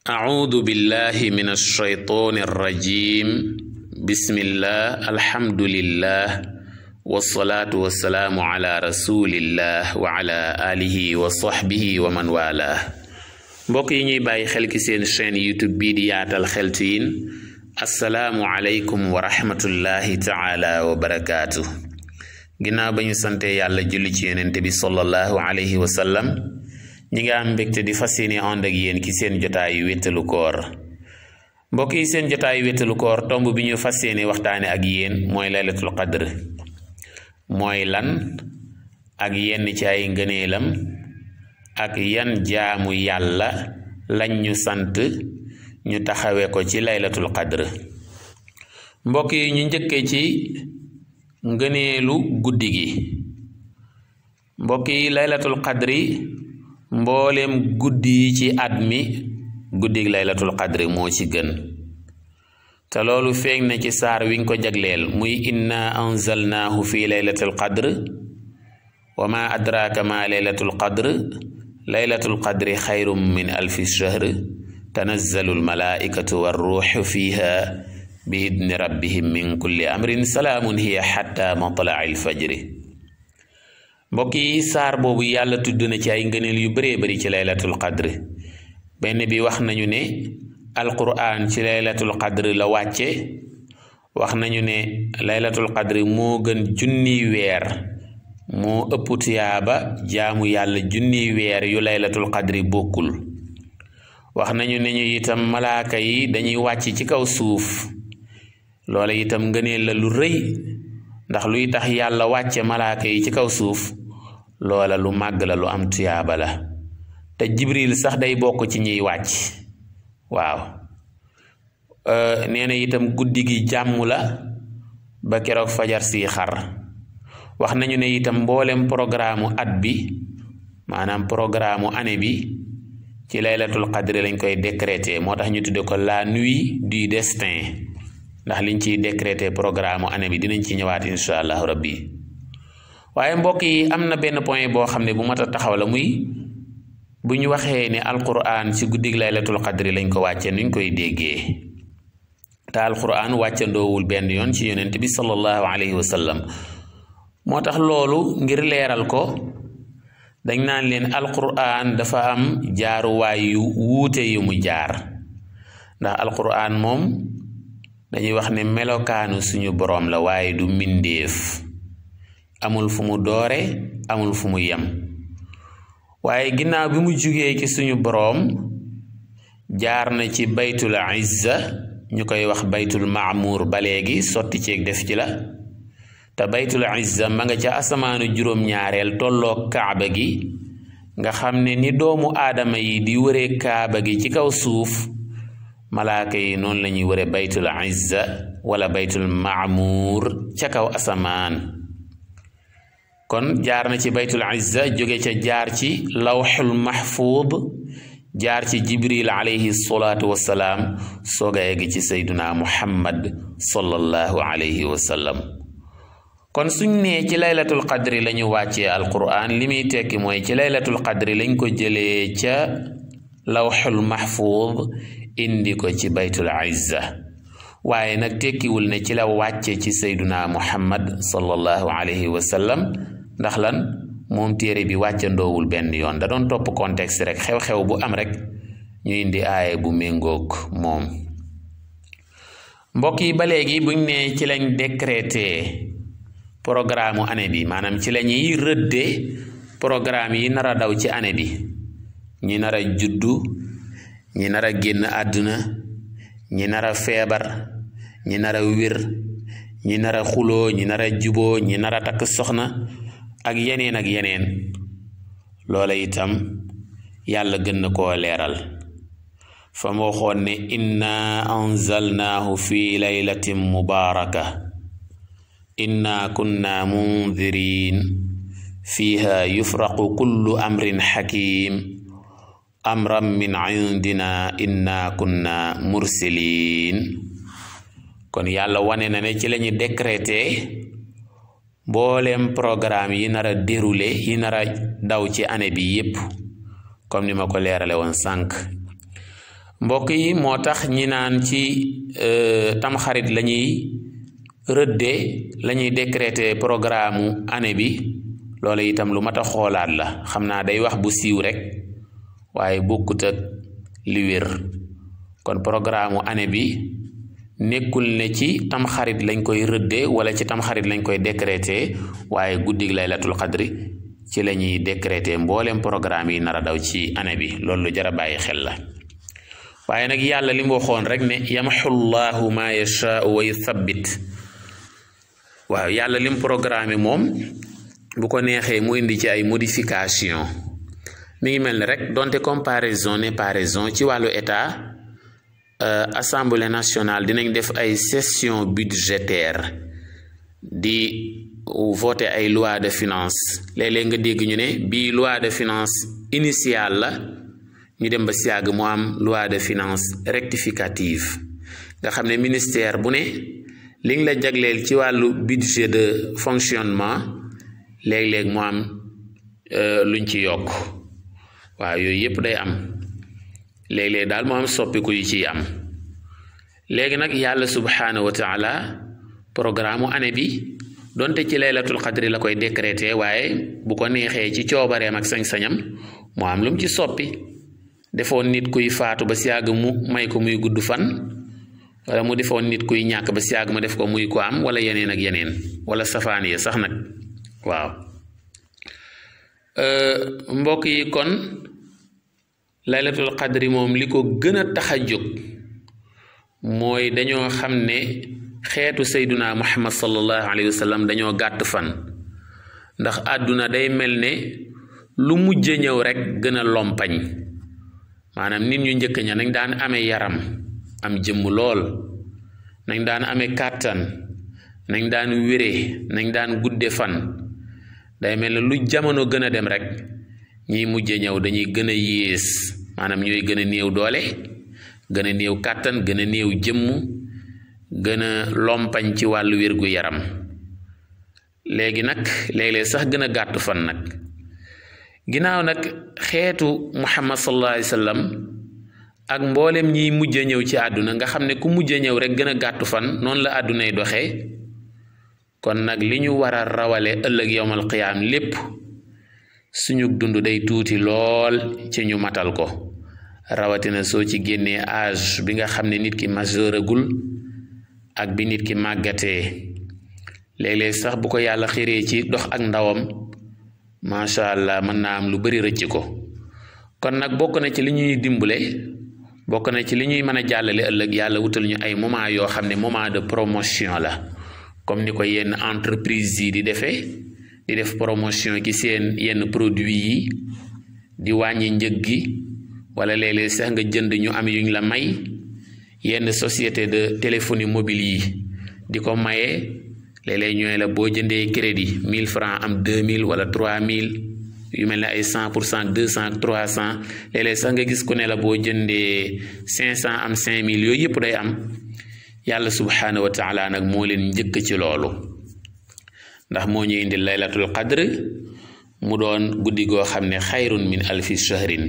أعوذ بالله من الشيطان الرجيم بسم الله الحمد لله والصلاة والسلام على رسول الله وعلى آله وصحبه ومن والاه mbokk yi ñuy bàyyi xel ci seen chaîne YouTube bii di Yaatal Xeltu Yin assalaamu aleykum wa rahmatullahi taala wa barakaatu ginnaaw ba ñu sante yàlla julli ci yonent bi sallallahu alayhi wa sallam ñi nga am mbégte di fas yéene ànd ak yéen ci seen jotaayu wéttalu koor mbokk yi seen jotaayu wéttalu koor tomb bi ñu fas yéene waxtaane ak yéen mooy laylatul qadr mooy lan ak yenn ci ay ngëneelam ak yan jaamu yàlla lañ ñu sant ñu taxawe ko ci laylatul qadr mbokk yi ñu njëkke ci ngëneelu guddi gi mbokk yi laylatul qadri mboolem guddi yi ci at mi guddig laylatul qadri moo ci gën te loolu feeñ na ci saar wiñ ko jagleel muy inna anzalnaahu fi laylatul qadr wa ma adraka ma laylatul qadr laylatul qadri xayrum min alfi shahr tanazzalu almalaikatu warruuxu fiha bi idni rabbihim min kulli amrin salaamun hiya xatta matlaci alfajri mbokk yi saar boobu yàlla tudd na ci ay ngëneel yu bëree bëri ci laylatul qadr benn bi wax nañu ne alquran ci laylatul qadr la wàcce wax nañu ne laylatul qadr moo gën junniy weer moo ëpp tuyaaba jaamu yàlla junniy weer yu laylatul qadri bokkul wax nañu ne ñu itam malaaka yi dañuy wàcc ci kaw suuf loola itam ngëneel la lu rëy ndax luy tax yàlla wàcce malaaka yi ci kaw suuf loola lu màgg la lu am tuyaaba la te jibril sax day bokk ci ñiy wàcc waaw nee na itam guddi gi jàmm la ba keroog fajar si xar wax nañu ne itam mboolem programme at bi maanaam programme année bi ci laylatul qadri lañ koy décréter moo tax ñu tudde ko la nuit du destin ndax liñ ciy décréter programme année bi dinañ ci ñëwaat insha allahu rabbi waaye mbokk yi am na benn point boo xam ne bu mat a taxaw la muy bu ñu waxee ne alquran ci guddig laylatul qadri lañ ko wàcce nuñ koy déggee te alquran wàccandoowul benn yoon ci yonent bi sallallahu alayhi wa sallam moo tax loolu ngir leeral ko dañ naan leen alquran dafa am jaaruwaay yu wuute yu mu jaar ndax alquran moom dañuy wax ne melokaanu suñu boroom la waaye du mbindeef amul fu mu doore amul fu mu yem waaye ginnaaw bi mu jugee ci suñu boroom jaar na ci baytul izza ñu koy wax baytul maamuur ba léegi sotti ceeg def ci la te baytul izza ma nga ca asamaanu juróom-ñaareel tolloog kaaba gi nga xam ne ni doomu aadama yi di wëree kaaba gi ci kaw suuf malaaka yi noonu la ñuy wëre baytul izza wala baytul maamuur ca kaw asamaan kon jaar na ci baytul izza jóge ca jaar ci lawxul mahfuud jaar ci jibril alayhi salaatu wassalaam sooga egg ci sayduna muhammad sallallahu alayhi wa sallam kon suñ nee ci laylatul qadri lañu wàccee alquran li muy tekki mooy ci laylatul qadri lañ ko jëlee ca lawxul mahfuud indi ko ci baytul izza waaye nag tekkiwul ne ci la wàcce ci sayduna muhammad sallallahu alayhi wa sallam ndax lan moom téere bi wàccandoowul benn yoon da doon topp contexte rek xew-xew bu am rek ñu indi aaye bu méngoog moom mbokk yi ba léegi buñ ne ci lañ décréter programme année bi maanaam ci la ñuy rëddee programme yi nar a daw ci année bi ñi nar a juddu ñi nar a génn àdduna ñi nar a feebar ñi nar a wér ñi nar a xuloo ñi nar a juboo ñi nar a takk soxna ak yeneen loola itam yàlla gën na koo leeral fa mu waxoon ne inna anzalnaahu fi laylatin mubaaraka inna kunna mundirin fiha yufraqu kullu amrin hakim amran min indina inna kunna mursilin kon yàlla wane na ne ci lañu décréter mbooleem programme yi nar a déroulé yi nar a daw ci année bi yépp comme ni ma ko leerale woon sànq mbokk yi moo tax ñi naan ci tamxarit la ñuy rëddee la ñuy décréter programme année bi loolu itam lu mat a xoolaat la xam naa day wax bu siiw rek waaye bokkut ak li wér kon programme année bi nekkul ne ci tamxarit lañ koy rëddee wala ci tamxarit lañ koy décréter waaye guddig laylatul qadri ci la ñuy décréter mboolem programme yi nar a daw ci année bi loolu lu jar a bàyyi xel la waaye nag yàlla li mu waxoon rek ne yamxu llahu ma yashaau wa yuthabbit waaw yàlla lim programme moom bu ko neexee mu indi ci ay modification mi ngi mel ni rek donte comparaison n'est pas raison ci wàllu état assemblée nationale dinañ def ay session budgétaire di voter ay loi de finance léeg-léeg nga dégg ñu ne bii loi de finance initiale la ñu dem ba si yàgg mu am loi de finance rectificative nga xam ne ministère bu ne li nga la jagleel ci wàllu budget de fonctionnement léeg-léeg mu am luñ ci yokk waaw yooyu yëpp day am léeg-léeg daal mu am soppiku yu ciy am léegi nag yàlla subhaanahu wa taala programme année bi donte ci laylatul qadri la koy décréter waaye bu ko neexee ci coobareem ak sañ-sañam mu am lu mu ci soppi defoon nit kuy faatu ba si yàgg mu may ko muy gudd fan wala mu defoon nit kuy ñàkk ba si yàgg mu def ko muy ko am wala yeneen ak yeneen wala safaan yi sax nag waaw mbokk yi kon laylatul qadri moom li ko gën a tax a jóg mooy dañoo xam ne xeetu sayduna muhammad sallallahu alayhi wa sallam dañoo gàtt fan ndax àdduna day mel ne lu mujj ñëw rek gën a lompañ maanaam nit ñu njëkk ña nañ daan amee yaram am jëmm lool nañ daan amee kàttan nañ daan wéree nañ daan gudde fan day mel ne lu jamono gën a dem rek ñiy mujje ñëw dañuy gën a yées maanaam ñooy gën a néew doole gën a néew kàttan gën a néew jëmm gën a lompañ ci wàllu wérgu yaram léegi nag léeg-léeg sax gën a gàtt fan nag ginnaaw nag xeetu muhammad sallallahu alayhi wa sallam ak mboolem ñiy mujje ñëw ci àdduna nga xam ne ku mujje ñëw rek gën a gàttu fan noonu la àddunay doxee kon nag li ñu war a rawale ëllëg yowmal qiyaam lépp suñu dund day tuuti lool ci ñu matal ko rawatina soo ci génnee âge bi nga xam ne nit ki majeuragul ak bi nit ki màggatee léeg-léeg sax bu ko yàlla xiree ci dox ak ndawam macha allah mën naa am lu bari rëcc ko kon nag bokk na ci li ñuy dimbale bokk na ci li ñuy mën a jàllale ëllëg yàlla wutal ñu ay moment yoo xam ne moment de promotion la comme ni ko yenn entreprise yi di defee di def promotion ci seen yenn produit yi di wàññi njëg gi wala léeg-léeg sax nga jënd ñu am yuñ la may yenn société de téléphonie mobile yi di ko maye léeg-léeg ñooy la boo jëndee crédit 1000 francs am 2000 wala 3000 yu mel ne ay 100% 200 300 léeg-léeg sax nga gis ku ne la boo jëndee 500 am 5000 yooyu yëpp day am yàlla subhaanahu wa taala nag moo leen njëkk ci loolu ndax moo ñu indi laylatul qadr mu doon guddi goo xam ne xayrun min alfi shahrin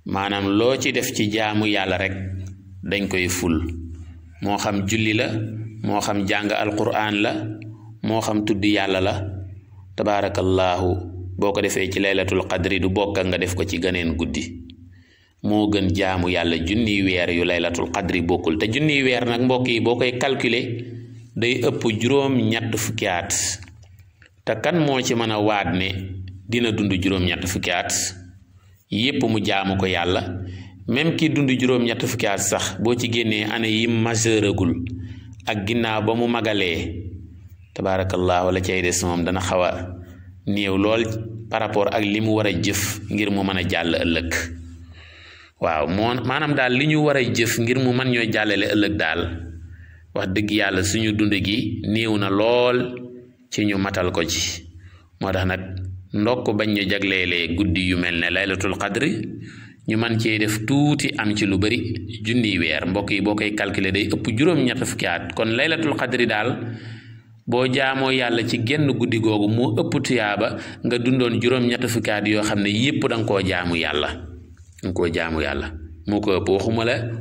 maanaam loo ci def ci jaamu yàlla rek dañ koy ful moo xam julli la moo xam jàng alquran la moo xam tudd yàlla la tabaarakallaahu boo ko defee ci laylatul qadri du bokk nga def ko ci ganeen guddi moo gën jaamu yàlla junniy weer yu laylatul qadri bokkul te junniy weer nag mbokk yi boo koy calculer day ëpp juróom-ñett fukki at te kan moo ci mën a waat ne dina dund juróom-ñett fukki at yépp mu jaamu ko yàlla même ki dund juróom-ñett fukki at sax boo ci génnee année yi majeuragul ak ginnaaw ba mu magalee tabaarakallah wala cay des moom dana xaw a néew lool par rapport ak li mu war a jëf ngir mu mën a jàll ëllëg waaw maanaam daal li ñu war a jëf ngir mu mën ñoo jàllale ëllëg daal wax dëgg yàlla suñu dund gi néew na lool ci ñu matal ko ci moo tax nag ndokk bañ ñu jagleelee guddi yu mel ne laylatul qadri ñu man cee def tuuti am ci lu bari junniy weer mbokk yi boo koy calculer day ëpp juróom-ñett fukki at kon laylatul qadri daal boo jaamoo yàlla ci genn guddi googu moo ëpp tuyaaba nga dundoon juróom-ñett fukki at yoo xam ne yépp danga koo jaamu yàlla moo ko ëpp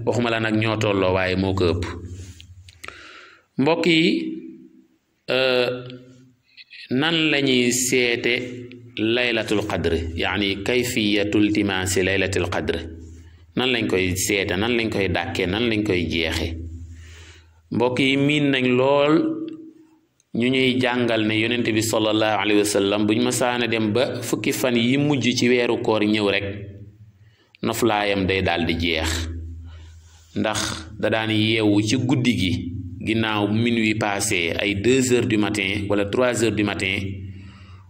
waxuma la nag ñoo tolloo waaye moo ko ëpp. mbokk yi nan lañuy seete laylatul qadr yaani kayfiyatul timaasi laylatul qadr nan lañ koy seete nan lañ koy dàkkee nan lañ koy jeexe. mbokk yi miin nañ lool ñu ñuy jàngal ne yonent bi sallallahu alayhi wa sallam buñ masaana dem ba fukki fan yi mujj ci weeru koor ñëw rek noflaayam day daal di jeex ndax da daan yeewu ci guddi gi ginnaaw minuit passé ay 2 heures du matin wala 3 heures du matin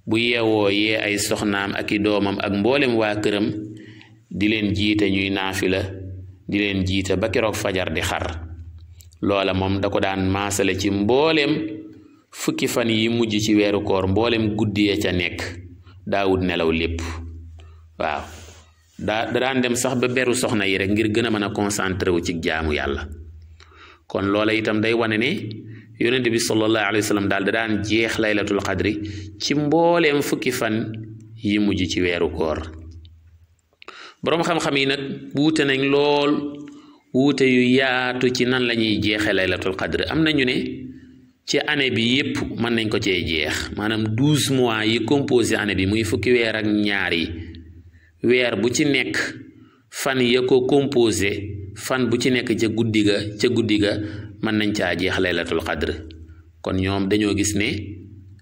bu yeewoo yee ay soxnaam ak i doomam ak mboolem waa këram di leen jiite ñuy naafila di leen jiite ba keroog fajar di xar. loola moom da ko daan maasale ci mboolem fukki fan yi mujj ci weeru koor mboolem guddi ya ca nekk daawut nelaw lépp waaw da daan dem sax ba beru soxna yi rek ngir gën a mën a concentré wu ci jaamu yàlla. kon loola itam day wane ne yonent bi sallallahu alayhi wa sallam daal da daan jeex laylatul qadri ci mbooleem fukki fan yi mujj ci weeru koor. boroom xam-xam yi nag wuute nañ lool wuute yu yaatu ci nan la ñuy jeexe laylatul qadri. am na ñu ne ci année bi yépp mën nañ ko cee jeex maanaam 12 mois yi composé année bi muy fukki weer ak ñaar yi weer bu ci nekk fan ya ko composé fan bu ci nekk ca guddi ga mën nañ caa jeex laylatul qadr. kon ñoom dañoo gis ne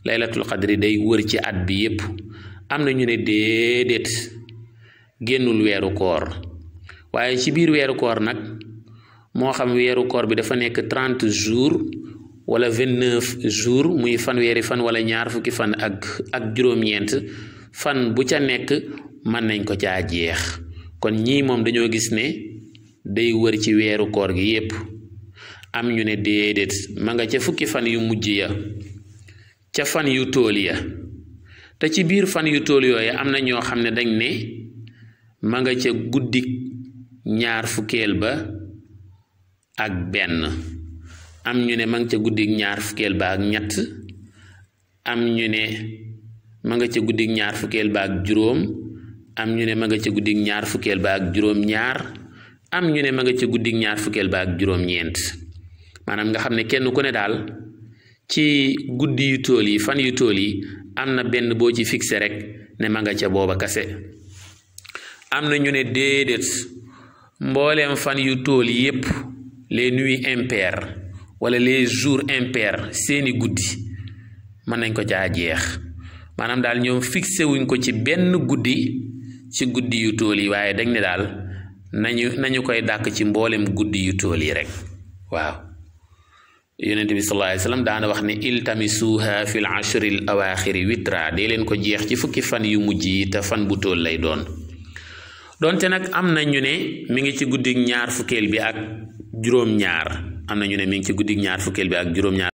laylatul qadri day wër ci at bi yépp. am na ñu ne déedéet génnul weeru koor waaye ci biir weeru koor nag moo xam weeru koor bi dafa nekk 30 jours wala 29 jours muy fanweeri fan wala ñaar fukki fan ak juróom-ñeent fan bu ca nekk mën nañ ko caa jeex. kon ñii moom dañoo gis ne day wër ci weeru koor gi yépp. am ñu ne déedéet ma nga ca fukki fan yu mujj ya ca fan yu tool ya te ci biir fan yu tool yooya am na ñoo xam ne dañ ne ma nga ca guddik ñaar fukkeel ba ak benn. am ñu ne ma nga ca guddik ñaar fukkeel ba ak ñett. am ñu ne ma nga ca guddik ñaar fukkeel ba ak juróom. am ñu ne ma nga ca guddik ñaar fukkeel ba ak juróom ñaar. am ñu ne ma nga ca guddik ñaar fukkeel ba ak juróom ñeent. maanaam nga xam ne kenn ku ne daal ci guddi yu tool yi fan yu tool yi am na benn boo ci fixé rek ne ma nga ca booba kase. am na ñu ne déedéet mbooleem fan yu tool yi yépp les nuits impaires wala les jours impairs seeni guddi mën nañ ko caa jeex. maanaam daal ñoom fixé wuñ ko ci benn guddi ci guddi yu tool yi waaye dañ ne daal nañu koy dàkk ci mboolem guddi yu tool yi rek. waaw yonent bi sallallahu alayhi wa sallam daana wax ne iltamisuha fil ashril awaaxiri witra dee leen ko jeex ci fukki fan yu mujj yi te fan bu tool lay doon. donte nag am na ñu ne mi ngi ci guddig ñaar fukkeel bi ak juróom-ñaar. am na ñu ne mi ngi ci guddig ñaar fukkeel bi ak juróom-ñaar